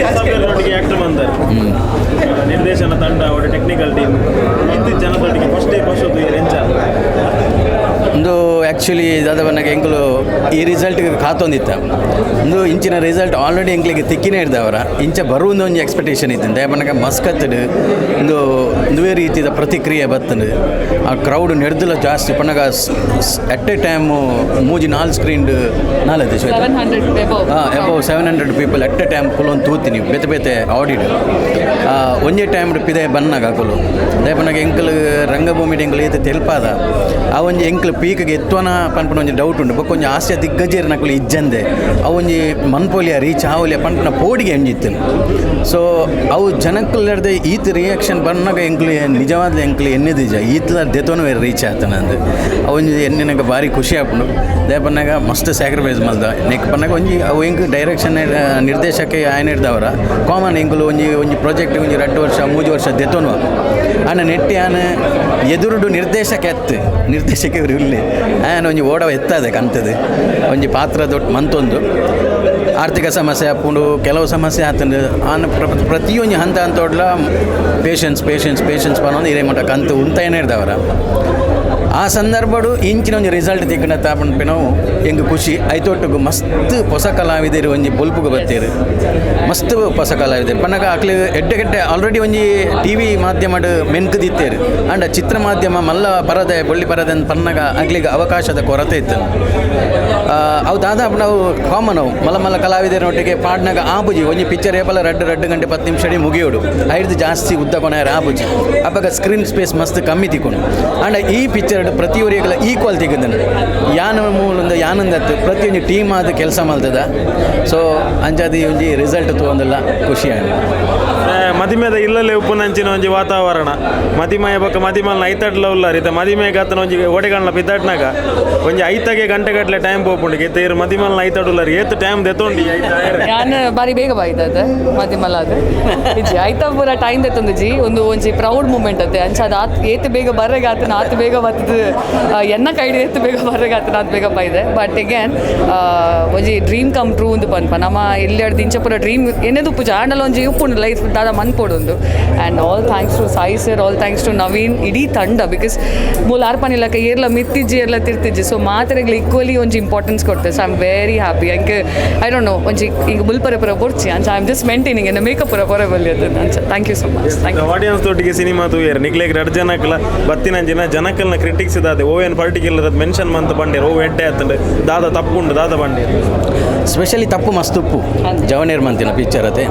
ಹೊಸಬರೊಟ್ಟಿಗೆ actor ಬಂದರು, ನಿರ್ದೇಶನ ತಂಡ ಅವರ ಟೆಕ್ನಿಕಲ್ ಟೀಮ್ ಇತ್ತು ಜನದೊಟ್ಟಿಗೆ ಫಸ್ಟ್ ಡೇ ಫಸ್ಟ್ ಎಂಚ? ಒಂದು ಆ್ಯಕ್ಚುಲಿ ದಾದ ಬನ್ನಗ ಎಂಕುಲು ಈ ರಿಸಲ್ಟ್ಗೆ ಕಾತೊಂದಿತ್ತ. ಒಂದು ಇಂಚಿನ ರಿಸಲ್ಟ್ ಆಲ್ರೆಡಿ ಎಂಕ್ಲಿಗೆ ತಿಕ್ಕಿನೇ ಇರ್ದವರ ಇಂಚ ಬರುವಂದು ಒಂಜಿ ಎಕ್ಸ್ಪೆಕ್ಟೇಷನ್ ಇತ್ತು. ದಯಪನಗ ಮಸ್ಕತ್ಡ್ ಒಂದು ಒಂದುವೇ ರೀತಿಯ ಪ್ರತಿಕ್ರಿಯೆ ಬತ್ತಂಡು. ಆ ಕ್ರೌಡ್ ನೆಡ್ದಲ ಜಾಸ್ತಿ ಪನ್ನಗ ಅಟ್ ಎ ಟೈಮು ಮೂಜಿ ನಾಲ್ ಸ್ಕ್ರೀನ್ ನಾಲೈತೆ ಶ್ವೇತ. 700 above. ಹಾಂ, above 700 people at a time ಕುಲೊಂದು ತೂತೀನಿ ಬೇತೆ ಬೇತೆ ಆಡಿಡ್ ಒಂಜೇ ಟೈಮ್ ಪಿದೆ ಬನ್ನಾಗ ಅಕುಲು. ದಯಪನಗ ಎಂಕಲ್ ರಂಗಭೂಮಿ ಎಂಕುಲು ಏತ್ ತೆಲ್ಪಾದ ಆ ಒಂಜಿ ಎಂಕಲ್ ಪೀಕ್ಗೆ ಎತ್ವನ ಪನ್ಪುನ ಒಂಜಿ ಡೌಟ್ ಉಂಡು. ಬೊಕ್ಕ ಒಂಜಿ ಹಾಸ್ಯ ದಿಗ್ಗಜೇರ್ ನಕುಲು ಇಜ್ಜಂದೆ ಅವು ಒಂಜಿ ಮನ್ಪೊಲಿಯ ರೀಚ್ ಆವೊಲಿಯ ಪನ್ಪುನ ಪೋಡಿಗೆ ಒಂಜಿ ಇತ್ತು. ಸೊ ಅವು ಜನಕ್ಕುಲ್ಲರ್ದೆ ಈತ್ ರಿಯಾಕ್ಷನ್ ಬನ್ನಾಗ ಎಂಕ್ಲು ನಿಜವಾದ ಎಂಕ್ಲು ಎನ್ನೆದಿಜ ಈತ್ಲ ದೆತೋನು ರೀಚ್ ಆತನಂದು. ಅವು ಒಂಜಿ ಎನ್ನಿನಾಗ ಭಾರಿ ಖುಷಿ ಆಪುಂಡು. ದಯಪನ್ನಾಗ ಮಸ್ತ್ ಸ್ಯಾಕ್ರಿಫೈಸ್ ಮಲ್ದ ನೆಕ್ ಪನ್ನಾಗ ಒಂಜಿ ಅವು ಎಂಕ್ ಡೈರೆಕ್ಷನ್ ನಿರ್ದೇಶಕ ಆಯನ ಇರ್ದವರ ಕಾಮನ್. ಎಂಕುಲು ಒಂಜಿ ಒಂಜಿ ಪ್ರಾಜೆಕ್ಟ್ ಒಂಜಿ 2 ವರ್ಷ 3 ವರ್ಷ ದೆತೊನುವ. ಆಂಡ ನೆಟ್ಟಿ ಆನ ಎದುರುಡು ನಿರ್ದೇಶಕ ಎತ್ತು ನಿರ್ದೇಶಕ ಇವರು ಇಲ್ಲಿ ಆಯನ ಒಂಜಿ ಓಡವ ಎತ್ತದೆ ಕಂತದು ಒಂಜಿ ಪಾತ್ರ ದೊಡ್ಡ ಮಂತೊಂದು ಆರ್ಥಿಕ ಸಮಸ್ಯೆ ಆಪುಂಡು, ಕೆಲವು ಸಮಸ್ಯೆ ಆತಂಡು. ಆನ ಪ್ರತಿಯೊಂಜಿ ಹಂತ ಹಂತೋಡ್ಲ ಪೇಷನ್ಸ್, ಪೇಷನ್ಸ್, ಪೇಷನ್ಸ್ ಪನ್ನೊಂದು ಹಿರೇ ಮಟ್ಟ ಕಂತು ಉಂತಾಯನೇ ಇರ್ದವರ. ಆ ಸಂದರ್ಭಡು ಇಂಚಿನ ಒಂಜಿ ರಿಸಲ್ಟ್ ತಿಕ್ಕಣ ತಾಪನ್ಪಿನವು ಎಂಕ್ ಖುಷಿ. ಐತೊಟ್ಟುಗು ಮಸ್ತ್ ಹೊಸ ಕಲಾವಿದರು ಒಂಜಿ ಬೊಲ್ಪುಗು ಬತ್ತೀರು. ಮಸ್ತ್ ಹೊಸ ಕಲಾವಿದರು ಪನ್ನಗ ಅಕ್ಲು ಎಡ್ಡೆ ಗೆಡ್ಡೆ ಆಲ್ರೆಡಿ ಒಂಜಿ ಟಿವಿ ಮಾಧ್ಯಮಡ್ ಮೆನ್ಕು ದಿತ್ತೇರು. ಆಂಡ ಚಿತ್ರ ಮಾಧ್ಯಮ ಮಲ್ಲ ಪರದೆ ಬೊಳ್ಳಿ ಪರದೆ ಅಂತ ಪನ್ನಗ ಅಕ್ಲಿಗೆ ಅವಕಾಶದ ಕೊರತೆ ಇತ್ತು. ಅವು ದಾದಾಪು ನಾವು ಕಾಮನ್. ಅವು ಮಲ್ಲ ಮಲ್ಲ ಕಲಾವಿದರೊಟ್ಟಿಗೆ ಪಾಡ್ನಾಗ ಆಪುಜಿ. ಒಂಜಿ ಪಿಕ್ಚರ್ ಏಪಲ ರಡ್ಡು 2 ಗಂಟೆ 10 ನಿಮಿಷ ಮುಗಿಯೋಡು. ಐದು ಜಾಸ್ತಿ ಉದ್ದ ಕೊನೆಯರ ಆಪುಜಿ. ಅಪಗ ಸ್ಕ್ರೀನ್ ಸ್ಪೇಸ್ ಮಸ್ತ್ ಕಮ್ಮಿ ತಿಕ್ಕೊಂಡು. ಆಂಡ ಈ ಪಿಕ್ಚರ್ ಪ್ರತಿಯೊರಿಗಳ ಈಕ್ವಲ್ ತಿಕ್ಕುದನು ಯಾನ ಮೂಲಂದ ಯಾನಂದತ್ತು ಪ್ರತಿಯೊಂದು ಟೀಮ್ ಆದ ಕೆಲಸ ಮಲ್ತದ. ಸೊ ಅಂಚಾದಿ ಒಂಜಿ ರಿಸಲ್ಟ್ ತಗೊಂದಿಲ್ಲ ಖುಷಿ ಆಂಡ್. ಮದಿಮೆದ ಇಲ್ಲಲ್ಲೇ ಉಪ್ಪುನಂಚಿನ ಒಂಜಿ ವಾತಾವರಣ. ಮದಿಮಯ ಬೊಕ್ಕ ಮದಿಮಲ್ನ ಐತಡ್ಲ ಉಲ್ಲಾರ್. ಇತ್ತ ಮದಿಮೆಗೆ ಆತನ ಒಂಜಿ ಓಡೆಗಣ್ಣ ಪಿದ್ದಾಟ್ನಾಗ ಒಂಜಿ ಐತಗೆ ಗಂಟೆ ಗಟ್ಟಲೆ ಟೈಮ್ ಪೋಪುಂಡು. ಇತ್ತ ಇರು ಮದಿಮಲ್ನ ಐತಡ್ ಉಲ್ಲಾರ್, ಏತ್ ಟೈಮ್ ದೆತೊಂಡಿ ಐತ ಆಯೆರೆ? ಯಾನ್ ಬಾರಿ ಬೇಗ ಬಾಯ್ದದ ಮದಿಮಲ ಅದು ಇಜ್ಜಿ. ಐತ ಪೂರ ಟೈಮ್ ದೆತ್ತೊಂದುಜಿ. ಒಂದು ಒಂಜಿ ಪ್ರೌಡ್ ಮೂಮೆಂಟ್ ಅತ್ತೆ. ಅಂಚ ಅದು ಆತ್ ಏತ್ ಬೇಗ ಬರ್ರೆಗೆ ಆತನ ಆತು ಬೇಗ ಬತ್ತದು. ಎನ್ನ ಕೈಡ್ ಏತ್ ಬೇಗ ಬರ್ರೆಗೆ ಆತನ ಆತ್ ಬೇಗ ಬೈದೆ. ಬಟ್ ಅಗೇನ್ ಒಂಜಿ ಡ್ರೀಮ್ ಕಮ್ ಟ್ರೂ ಒಂದು ಪನ್ಪ. ನಮ್ಮ ಇಲ್ಲಿ ಇಂಚ ಪೂರ ಡ್ರೀಮ್ ಎನ್ನೆದು ಪೂಜೆ ಆಂಡಲ ಒಂಜಿ ಉಪ್ಪುಂಡು ಲೈಫ್ ದಾದ ಮನ್ಪೊಡೊಂದು. And all thanks to Sai sir, all thanks to Naveen, ಇಡೀ ತಂಡ. Because ಮೂಲ ಆರ್ಪನಿಲಕ ಏರ್ಲ ಮಿತ್ತಿಜ್ಜಿ, ಏರ್ಲ ತಿರ್ತಿಜ್ಜಿ. ಸೊ ಮಾತೆರೆಗ್ಲ ಈಕ್ವಲಿ ಒಂಜಿ ಇಂಪಾರ್ಟೆನ್ಸ್ ಕೊಡ್ತೆ. So I am very happy. ಅಂಕೆ I don't know, ಒಂಜಿ ಈಗ ಬುಲ್ಪರೆ ಪುರ ಬೊರ್ಚಿ. ಅಂಚ I am just maintaining ಎನ್ನ ಮೇಕಪ್ ಪುರ ಪೊರೆ ಬಲ್ಲಿ ಅದು. ಅಂಚ thank you so much, thank you. Audience ದೊಟ್ಟಿಗೆ ಸಿನಿಮಾ ತೂಯರ್ ನಿಕ್ಲೇಗ್ ರಡ್ ಜನಕ್ಲ ಬತ್ತಿನಂಚಿನ ಜನಕಲ್ನ ಕ್ರಿಟಿಕ್ಸ್ ದಾದೆ? ಓವೇನ್ ಪರ್ಟಿಕ್ಯುಲರ್ ಅದು ಮೆನ್ಷನ್ ಮಂತ್ ಬಂಡೇರ್, ಓ ಎಡ್ಡೆ ಆತಂಡು, ದಾದ ತಪ್ಪುಂಡು, ದಾದ ಬಂಡೇರ್? ಸ್ಪೆಷಲಿ ತಪ್ಪು ಮಸ್ತ್ ಉಪ್ಪು ಜವನೇರ್ ಮಂತಿನ ಪಿಕ್ಚರ್ ಅತೆ.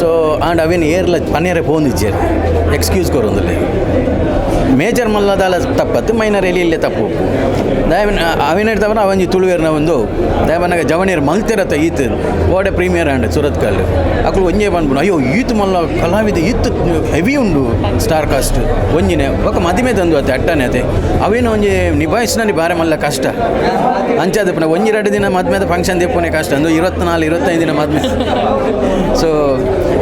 ಸೊ ಆಂಡ್ ಅವೇನು ಏರ್ಲ ಪನೇರೆ ಪೋಂದಿಜ್ಜೇರು ಎಕ್ಸ್ಕ್ಯೂಸ್ ಕೊರೊಂದುಲ್ಲೆ. ಮೇಜರ್ ಮಲ್ಲದಾಲ ತಪ್ಪತ್ತು, ಮೈನರ್ ಎಲ್ಲಿ ಇಲ್ಲೇ ತಪ್ಪು ಉಪ್ಪು. ದಯವಿನ ಅವೇನ ತವರ ಅವಂಜಿ ತುಳುವೇರ್ನ ಒಂದು ದಯಬನ್ನಾಗ ಜವನೇರ್ ಮಲ್ತಿರತ್ತ. ಈತ್ ಓಡೆ ಪ್ರೀಮಿಯರ್ ಆಂಡ್ ಸುರತ್ಕಲ್ ಅಕುಲು ಒಂಜೇ ಬಂದ್ಬಿಡು, ಅಯ್ಯೋ ಈತ್ ಮಲ್ಲ ಕಲಾವಿದ, ಈತ್ ಹೆವಿ ಉಂಡು ಸ್ಟಾರ್ ಕಾಸ್ಟ್ ಒಂಜಿನೆ. ಬೊಕ್ಕ ಮದಿಮೆ ತಂದು ಅತ್ತೆ ಅಟ್ಟನೆ ಅತೆ. ಅವೇನು ಒಂಜಿ ನಿಭಾಯಿಸ್ನಲ್ಲಿ ಬಾರೆ ಮಲ್ಲ ಕಷ್ಟ. ಅಂಚಾದ ಪುನಃ ಒಂಜಿ ಎರಡು ದಿನ ಮದ್ಮೆದ ಫಂಕ್ಷನ್ ದೆಪ್ಪುನೆ ಕಷ್ಟ ಅಂದು 24 25 ದಿನ ಮದ್ಮೆ. ಸೊ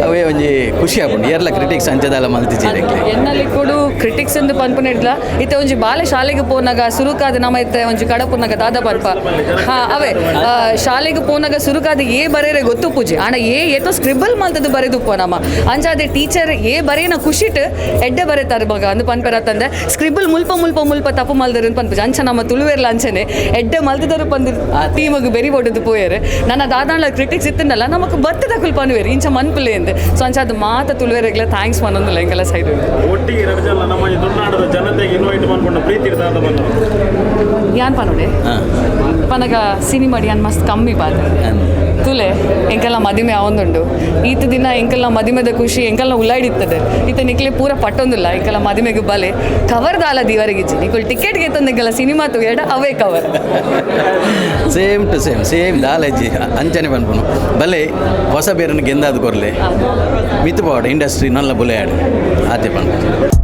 ಅವೇ ಒಂಜಿ ಖುಷಿ ಆಪುಂಡು. ಏರ್ಲ ಕ್ರಿಟಿಕ್ಸ್ ಅಂಚದಾಲ ಮಲ್ತಿಜೇರೆ. ಎನ್ನಲ್ಲಿ ಕೂಡ ಕ್ರಿಟಿಕ್ಸ್ ಎಂದು ಪನ್ಪುನ ಇಡ್ಲ. ಇತ್ತೆ ಒಂಜಿ ಬಾಲೆ ಶಾಲೆಗೆ ಪೋನಾಗ ಸುರುಕಾದ ನಮ್ಮ ಇತ್ತೆ ಒಂಜಿ ಕಡಪುನಾಗ ದಾದ ಪನ್ಪ. ಹಾ, ಅವೇ ಶಾಲೆಗೆ ಪೋನಾಗ ಸುರುಕಾದ ಏ ಬರೇರೆ ಗೊತ್ತು ಪೂಜೆ. ಆಂಡ ಏ ಏತೋ ಸ್ಕ್ರಿಬಲ್ ಮಲ್ತದ್ದು ಬರೆದುಪ್ಪ ನಮ್ಮ. ಅಂಚಾದೆ ಟೀಚರ್ ಏ ಬರೇನ ಖುಷಿಟ್ ಎಡ್ಡೆ ಬರೆತಾರೆ ಮಗ ಅಂದು ಪನ್ಪೆರ ತಂದೆ ಸ್ಕ್ರಿಬಲ್ ಮುಲ್ಪ ಮುಲ್ಪ ಮುಲ್ಪ ತಪ್ಪು ಮಲ್ದರು ಪನ್ಪುಜಿ. ಅಂಚ ನಮ್ಮ ತುಳುವೆರ್ಲ ಅಂಚನೆ ಎಡ್ಡೆ ಮಲ್ತದರು ಪಂದು ಟೀಮಗ್ ಬೆರಿ ಹೊಡೆದು ಪೋಯರು. ನನ್ನ ದಾದಾಂಡ್ಲ ಕ್ರಿಟಿಕ್ಸ್ ಇತ್ತನಲ್ಲ ನಮಕ್ ಬತ್ತದ ಪನ್ವೇರು ಇಂಚ ಮನ್ಪುಲೆ ಅಂದ್. ಸೊ ಅಂಚ ಅದು ಮಾತ ತುಳುವೆರೆಗ್ಲ thanks ಪನ್ನೊಂದುಲ್ಲ ಎಂಕೆಲ್ಲ ಸೈಡ್. ಒಟ್ಟಿಗೆ ಎರಡು ಜನ ನಮ್ಮ ಈ ತುಳುನಾಡದ ಜನತೆಗೆ ಇನ್ವೈಟ್ ಮಾಡ್ಕೊಂಡು ಪ್ರೀತಿ ದಾದ ಬಂದು? ಯಾನ್ ಪನೋಡೆ ಪನಗ ಸಿನಿಮಾಡಿ ಯಾನ್ ಮಸ್ತ್ ಕಮ್ಮಿ ಪಾತ್ರ ತುಲೆ. ಎಂಕೆಲ್ಲ ಮದಿಮೆ ಆವೊಂದುಂಡು. ಈತ ದಿನ ಎಂಕೆಲ್ಲ ಮದಿಮೆದ ಖುಷಿ ಎಂಕೆಲ್ಲ ಉಳ್ಳಾಡಿರ್ತದೆ. ಈತ ನಿಕ್ಲೆ ಪೂರ ಪಟ್ಟೊಂದಿಲ್ಲ. ಎಂಕೆಲ್ಲ ಮದಿಮೆಗೆ ಬಲೆ. ಕವರ್ ದಾಲ ದಿವರೆಗಿಜ್ಜಿ. ನಿಕುಲ್ ಟಿಕೆಟ್ ಗೆತ್ತೊಂದು ಎಂಕೆಲ್ಲ ಸಿನಿಮಾ ತೂಯಡ, ಅವೇ cover. Same to same same ದಾಲಜ್ಜಿ. ಅಂಚನೆ ಪನ್ಪುನು ಬಲೆ ಹೊಸ ಬೇರನ್ನು ಗೆಂದಾದ ಕೊರ್ಲೆ ಮಿತ್ತು ಪವಾಡ ಇಂಡಸ್ಟ್ರಿ ನಲ್ಲ ಬುಲೆಯಾಡು ಆತೆ ಪನ್ಪು.